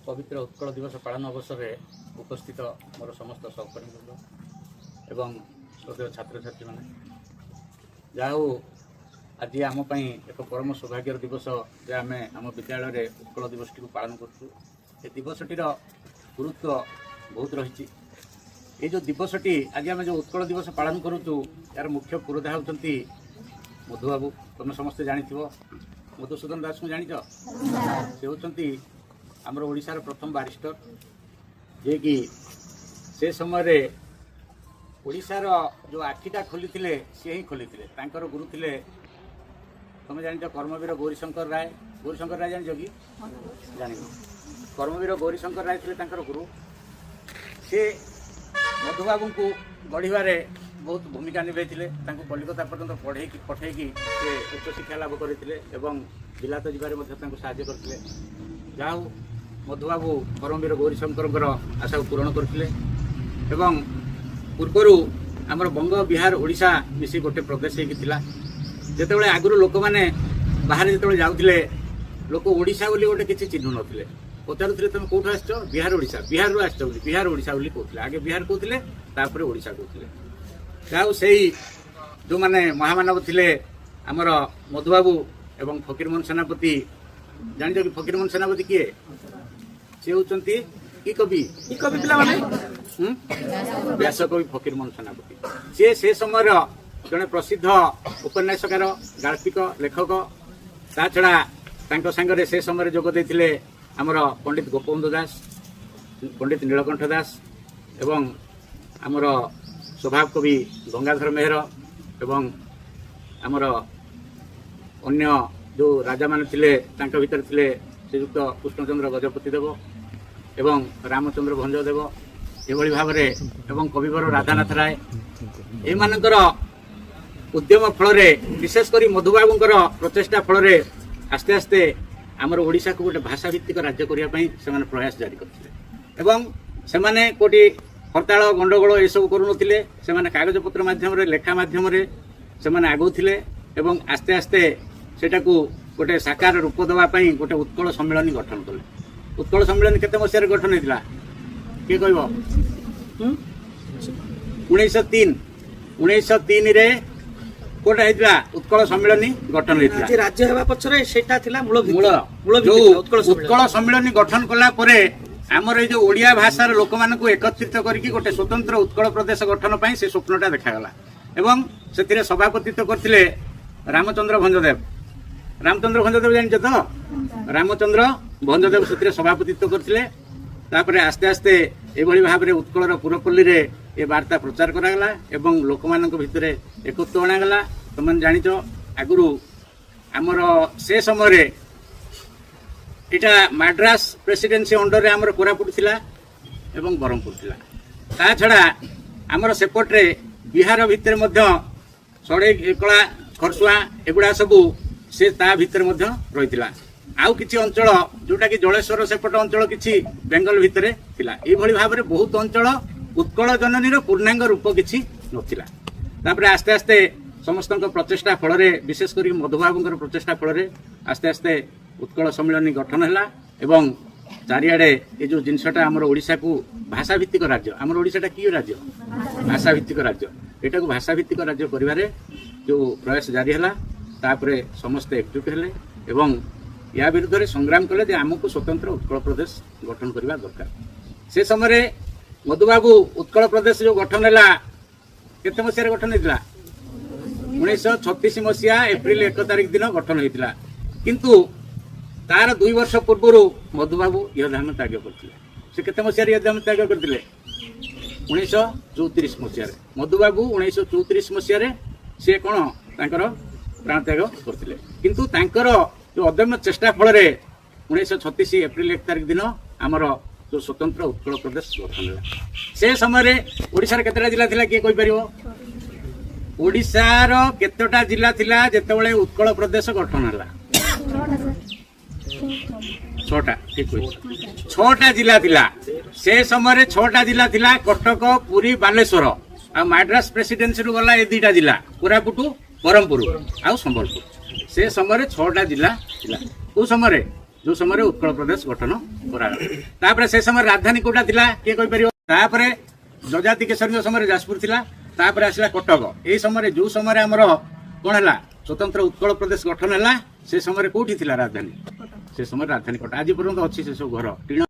ପବିତ୍ର ଉତ୍କଳ ଦିବସ ପାଳନ ଅବସରରେ ଉପସ୍ଥିତ ମୋର ସମସ୍ତ ସହକର୍ମୀବୃନ୍ଦ ଏବଂ ଶ୍ରଦ୍ଧେୟ ଛାତ୍ରଛାତ୍ରୀମାନେ, ଯାହା ହଉ, ଆଜି ଆମ ପାଇଁ ଏକ ପରମ ସୌଭାଗ୍ୟର ଦିବସ ଯେ ଆମେ ଆମ ବିଦ୍ୟାଳୟରେ ଉତ୍କଳ ଦିବସଟିକୁ ପାଳନ କରୁଛୁ। ଏ ଦିବସଟିର ଗୁରୁତ୍ୱ ବହୁତ ରହିଛି। ଏଇ ଯେଉଁ ଦିବସଟି, ଆଜି ଆମେ ଯେଉଁ ଉତ୍କଳ ଦିବସ ପାଳନ କରୁଛୁ, ଏହାର ମୁଖ୍ୟ ପୁରୋଧା ହେଉଛନ୍ତି ମଧୁବାବୁ। ତୁମେ ସମସ୍ତେ ଜାଣିଥିବ, ମଧୁସୂଦନ ଦାସଙ୍କୁ ଜାଣିଛ। ସେ ହେଉଛନ୍ତି ଆମର ଓଡ଼ିଶାର ପ୍ରଥମ ବାରିଷ୍ଟର, ଯିଏକି ସେ ସମୟରେ ଓଡ଼ିଶାର ଯେଉଁ ଆଖିଟା ଖୋଲିଥିଲେ, ସିଏ ହିଁ ଖୋଲିଥିଲେ। ତାଙ୍କର ଗୁରୁ ଥିଲେ, ତୁମେ ଜାଣିଛ, କର୍ମବୀର ଗୌରୀଶଙ୍କର ରାୟ। ଗୌରୀଶଙ୍କର ରାୟ ଜାଣିଛ କି ଜାଣିନ? କର୍ମବୀର ଗୌରୀଶଙ୍କର ରାୟ ଥିଲେ ତାଙ୍କର ଗୁରୁ। ସେ ମଧୁବାବୁଙ୍କୁ ଗଢ଼ିବାରେ ବହୁତ ଭୂମିକା ନିଭାଇଥିଲେ। ତାଙ୍କୁ କଲିକତା ପର୍ଯ୍ୟନ୍ତ ପଢ଼େଇକି ପଠେଇକି ସେ ଉଚ୍ଚଶିକ୍ଷା ଲାଭ କରିଥିଲେ ଏବଂ ବିଲାତ ଯିବାରେ ମଧ୍ୟ ତାଙ୍କୁ ସାହାଯ୍ୟ କରିଥିଲେ। ଯାହା ହଉ, ମଧୁବାବୁ ପରମବୀର ଗୌରୀଶଙ୍କରଙ୍କର ଆଶାକୁ ପୂରଣ କରିଥିଲେ। ଏବଂ ପୂର୍ବରୁ ଆମର ବଙ୍ଗ, ବିହାର, ଓଡ଼ିଶା ମିଶି ଗୋଟେ ପ୍ରଦେଶ ହେଇକି ଥିଲା। ଯେତେବେଳେ ଆଗରୁ ଲୋକମାନେ ବାହାରେ ଯେତେବେଳେ ଯାଉଥିଲେ, ଲୋକ ଓଡ଼ିଶା ବୋଲି ଗୋଟେ କିଛି ଚିହ୍ନୁ ନଥିଲେ। ପଚାରୁଥିଲେ, "ତମେ କୋଉଠୁ ଆସିଛ?" "ବିହାର, ଓଡ଼ିଶା।" ବିହାରରୁ ଆସିଛ ବୋଲି ବିହାର, ଓଡ଼ିଶା ବୋଲି କହୁଥିଲେ। ଆଗେ ବିହାର କହୁଥିଲେ, ତାପରେ ଓଡ଼ିଶା କହୁଥିଲେ। ଯାହା ହଉ, ସେଇ ଯେଉଁମାନେ ମହାମାନବ ଥିଲେ, ଆମର ମଧୁବାବୁ ଏବଂ ଫକୀରମୋହନ ସେନାପତି। ଜାଣିଛ କି ଫକୀରମୋହନ ସେନାପତି କିଏ? ସେ ହେଉଛନ୍ତି କି କବି? କି କବି ପିଲାମାନେ? ହୁଁ? ବ୍ୟାସକବି ଫକୀରମୋହନ ସେନାପତି। ସିଏ ସେ ସମୟର ଜଣେ ପ୍ରସିଦ୍ଧ ଉପନ୍ୟାସକାର, ଗାଳ୍ପିକ, ଲେଖକ। ତା ଛଡ଼ା ତାଙ୍କ ସାଙ୍ଗରେ ସେ ସମୟରେ ଯୋଗ ଦେଇଥିଲେ ଆମର ପଣ୍ଡିତ ଗୋପବନ୍ଧୁ ଦାସ, ପଣ୍ଡିତ ନୀଳକଣ୍ଠ ଦାସ ଏବଂ ଆମର ସ୍ୱଭାବ କବି ଗଙ୍ଗାଧର ମେହେର ଏବଂ ଆମର ଅନ୍ୟ ଯେଉଁ ରାଜାମାନେ ଥିଲେ, ତାଙ୍କ ଭିତରେ ଥିଲେ ଶ୍ରୀଯୁକ୍ତ କୃଷ୍ଣଚନ୍ଦ୍ର ଗଜପତି ଦେବ ଏବଂ ରାମଚନ୍ଦ୍ର ଭଞ୍ଜ ଦେବ, ଏଭଳି ଭାବରେ ଏବଂ କବିବର ରାଧାନାଥ ରାୟ। ଏମାନଙ୍କର ଉଦ୍ୟମ ଫଳରେ, ବିଶେଷ କରି ମଧୁବାବୁଙ୍କର ପ୍ରଚେଷ୍ଟା ଫଳରେ ଆସ୍ତେ ଆସ୍ତେ ଆମର ଓଡ଼ିଶାକୁ ଗୋଟେ ଭାଷାଭିତ୍ତିକ ରାଜ୍ୟ କରିବା ପାଇଁ ସେମାନେ ପ୍ରୟାସ ଜାରି କରିଥିଲେ। ଏବଂ ସେମାନେ କୋଉଠି ହରତାଳ, ଗଣ୍ଡଗୋଳ ଏସବୁ କରୁନଥିଲେ। ସେମାନେ କାଗଜପତ୍ର ମାଧ୍ୟମରେ, ଲେଖା ମାଧ୍ୟମରେ ସେମାନେ ଆଗଉଥିଲେ ଏବଂ ଆସ୍ତେ ଆସ୍ତେ ସେଟାକୁ ଗୋଟେ ସାକାର ରୂପ ଦେବା ପାଇଁ ଗୋଟେ ଉତ୍କଳ ସମ୍ମିଳନୀ ଗଠନ କଲେ। ଉତ୍କଳ ସମ୍ମିଳନୀ କେତେ ମସିହାରେ ଗଠନ ହେଇଥିଲା, କିଏ କହିବ? 1903। 1903ରେ କୋଉଟା ହେଇଥିଲା? ଉତ୍କଳ ସମ୍ମିଳନୀ ଗଠନ ହେଇଥିଲା। ଆଜି ରାଜ୍ୟ ହେବା ପଛରେ ସେଇଟା ଥିଲା ମୂଳ ଭିତ୍ତି। ମୂଳ ମୂଳ ଭିତ୍ତି ଯୋଉ ଥିଲା ଉତ୍କଳ ସମ୍ମିଳନୀ। ଉତ୍କଳ ସମ୍ମିଳନୀ ଗଠନ କଲା ପରେ ଆମର ଏଇ ଯୋଉ ଓଡିଆ ଭାଷାର ଲୋକମାନଙ୍କୁ ଏକତ୍ରିତ କରିକି ଗୋଟେ ସ୍ୱତନ୍ତ୍ର ଉତ୍କଳ ପ୍ରଦେଶ ଗଠନ ପାଇଁ ସେ ସ୍ୱପ୍ନଟା ଦେଖାଗଲା। ଏବଂ ସେଥିରେ ସଭାପତିତ୍ୱ କରିଥିଲେ ରାମଚନ୍ଦ୍ର ଭଞ୍ଜଦେବ। ରାମଚନ୍ଦ୍ର ଭଞ୍ଜଦେବ ଜାଣିଛ ତ? ରାମଚନ୍ଦ୍ର ଭଞ୍ଜଦେବ ସେଥିରେ ସଭାପତିତ୍ୱ କରିଥିଲେ। ତାପରେ ଆସ୍ତେ ଆସ୍ତେ ଏଭଳି ଭାବରେ ଉତ୍କଳର ପୁରପଲ୍ଲୀରେ ଏ ବାର୍ତ୍ତା ପ୍ରଚାର କରାଗଲା ଏବଂ ଲୋକମାନଙ୍କ ଭିତରେ ଏକତ୍ୱ ଅଣାଗଲା। ତମେ ଜାଣିଛ, ଆଗରୁ ଆମର ସେ ସମୟରେ ଏଇଟା ମାଡ୍ରାସ ପ୍ରେସିଡେନ୍ସି ଅଣ୍ଡରରେ ଆମର କୋରାପୁଟ ଥିଲା ଏବଂ ବ୍ରହ୍ମପୁର ଥିଲା। ତା ଛଡ଼ା ଆମର ସେପଟରେ ବିହାର ଭିତରେ ମଧ୍ୟ ଷଡ଼େଇ କଳା, ଖରସୁଆଁ ଏଗୁଡ଼ା ସବୁ ସେ ତା ଭିତରେ ମଧ୍ୟ ରହିଥିଲା। ଆଉ କିଛି ଅଞ୍ଚଳ ଯୋଉଟାକି ଜଳେଶ୍ୱର ସେପଟ ଅଞ୍ଚଳ କିଛି ବେଙ୍ଗଲ ଭିତରେ ଥିଲା। ଏଇଭଳି ଭାବରେ ବହୁତ ଅଞ୍ଚଳ ଉତ୍କଳ ଜନନୀର ପୂର୍ଣ୍ଣାଙ୍ଗ ରୂପ କିଛି ନଥିଲା। ତାପରେ ଆସ୍ତେ ଆସ୍ତେ ସମସ୍ତଙ୍କ ପ୍ରଚେଷ୍ଟା ଫଳରେ, ବିଶେଷ କରି ମଧୁବାବୁଙ୍କର ପ୍ରଚେଷ୍ଟା ଫଳରେ ଆସ୍ତେ ଆସ୍ତେ ଉତ୍କଳ ସମ୍ମିଳନୀ ଗଠନ ହେଲା। ଏବଂ ଚାରିଆଡ଼େ ଏ ଯୋଉ ଜିନିଷଟା ଆମର ଓଡ଼ିଶାକୁ ଭାଷାଭିତ୍ତିକ ରାଜ୍ୟ, ଆମର ଓଡ଼ିଶାଟା କି ରାଜ୍ୟ? ଭାଷାଭିତ୍ତିକ ରାଜ୍ୟ। ଏଟାକୁ ଭାଷାଭିତ୍ତିକ ରାଜ୍ୟ କରିବାରେ ଯୋଉ ପ୍ରୟାସ ଜାରି ହେଲା, ତାପରେ ସମସ୍ତେ ଏକଜୁଟ ହେଲେ ଏବଂ ୟା ବିରୁଦ୍ଧରେ ସଂଗ୍ରାମ କଲେ ଯେ ଆମକୁ ସ୍ୱତନ୍ତ୍ର ଉତ୍କଳ ପ୍ରଦେଶ ଗଠନ କରିବା ଦରକାର। ସେ ସମୟରେ ମଧୁବାବୁ ଉତ୍କଳ ପ୍ରଦେଶ ଯୋଉ ଗଠନ ହେଲା, କେତେ ମସିହାରେ ଗଠନ ହେଇଥିଲା? 1936 ମସିହା ଏପ୍ରିଲ 1 ତାରିଖ ଦିନ ଗଠନ ହେଇଥିଲା। କିନ୍ତୁ ତାର 2 ବର୍ଷ ପୂର୍ବରୁ ମଧୁବାବୁ ଇହଧାମ ତ୍ୟାଗ କରିଥିଲେ। ସେ କେତେ ମସିହାରେ ଇହଧାମ ତ୍ୟାଗ କରିଥିଲେ? 1934 ମସିହାରେ। ମଧୁବାବୁ 1934 ମସିହାରେ ସେ କ'ଣ ତାଙ୍କର ପ୍ରାଣତ୍ୟାଗ କରିଥିଲେ। କିନ୍ତୁ ତାଙ୍କର ଯୋଉ ଅଦମ୍ୟ ଚେଷ୍ଟା ଫଳରେ 1936 ଏପ୍ରିଲ 1 ତାରିଖ ଦିନ ଆମର ଯୋଉ ସ୍ୱତନ୍ତ୍ର ଉତ୍କଳ ପ୍ରଦେଶ ଗଠନ ହେଲା। ସେ ସମୟରେ ଓଡ଼ିଶାର କେତେଟା ଜିଲ୍ଲା ଥିଲା, କିଏ କହିପାରିବ? ଓଡ଼ିଶାର କେତେଟା ଜିଲ୍ଲା ଥିଲା ଯେତେବେଳେ ଉତ୍କଳ ପ୍ରଦେଶ ଗଠନ ହେଲା? ଛଅଟା। ଠିକ କହିଛ, ଛଅଟା ଜିଲ୍ଲା ଥିଲା। ସେ ସମୟରେ ଛଅଟା ଜିଲ୍ଲା ଥିଲା: କଟକ, ପୁରୀ, ବାଲେଶ୍ୱର ଆଉ ମାଡ୍ରାସ ପ୍ରେସିଡେନ୍ସିରୁ ଗଲା ଏ ଦିଟା ଜିଲ୍ଲା, କୋରାପୁଟ, ବ୍ରହ୍ମପୁର ଆଉ ସମ୍ବଲପୁର। ସେ ସମୟରେ ଛଅଟା ଜିଲ୍ଲା ଥିଲା। କୋଉ ସମୟରେ? ଯୋଉ ସମୟରେ ଉତ୍କଳ ପ୍ରଦେଶ ଗଠନ କରାଗଲା। ତାପରେ ସେ ସମୟରେ ରାଜଧାନୀ କୋଉଟା ଥିଲା, କିଏ କହିପାରିବ? ତାପରେ ଯଯାତି କେଶରୀଙ୍କ ସମୟରେ ଯାଜପୁର ଥିଲା, ତାପରେ ଆସିଲା କଟକ। ଏଇ ସମୟରେ ଯୋଉ ସମୟରେ ଆମର କଣ ହେଲା, ସ୍ୱତନ୍ତ୍ର ଉତ୍କଳ ପ୍ରଦେଶ ଗଠନ ହେଲା, ସେ ସମୟରେ କୋଉଠି ଥିଲା ରାଜଧାନୀ? ସେ ସମୟରେ ରାଜଧାନୀ କଟକ। ଆଜି ପର୍ଯ୍ୟନ୍ତ ଅଛି ସେ ସବୁ ଘର ଟିଣ।